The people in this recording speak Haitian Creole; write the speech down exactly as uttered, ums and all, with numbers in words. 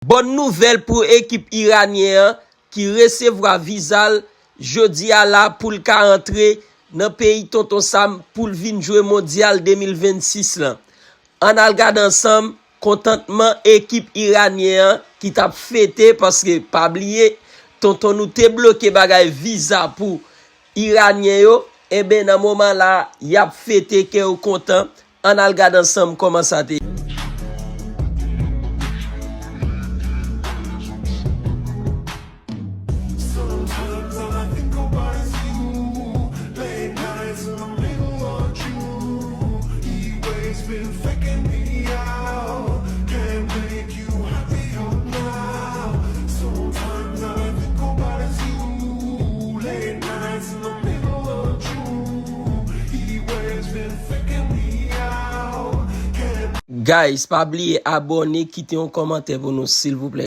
Bòn nouvèl pou ekip iranyen an ki resevwa viza l jodi a la pou l ka antre nan peyi Tonton Sam pou l vin jwe Mondyal de mil vennsis lan. Ann al gade ansanm kontantman ekip iranyen an ki t ap fete, paske pa bliye, tonton nou te bloke bagay viza pou iranyen yo. Enben, nan moman la, y ap fete, kè yo kontan. Ann al gade ansanm kòman sa te ye. Guys, pa bliye abòne, kite yon kòmantè pou nou, silvouplè.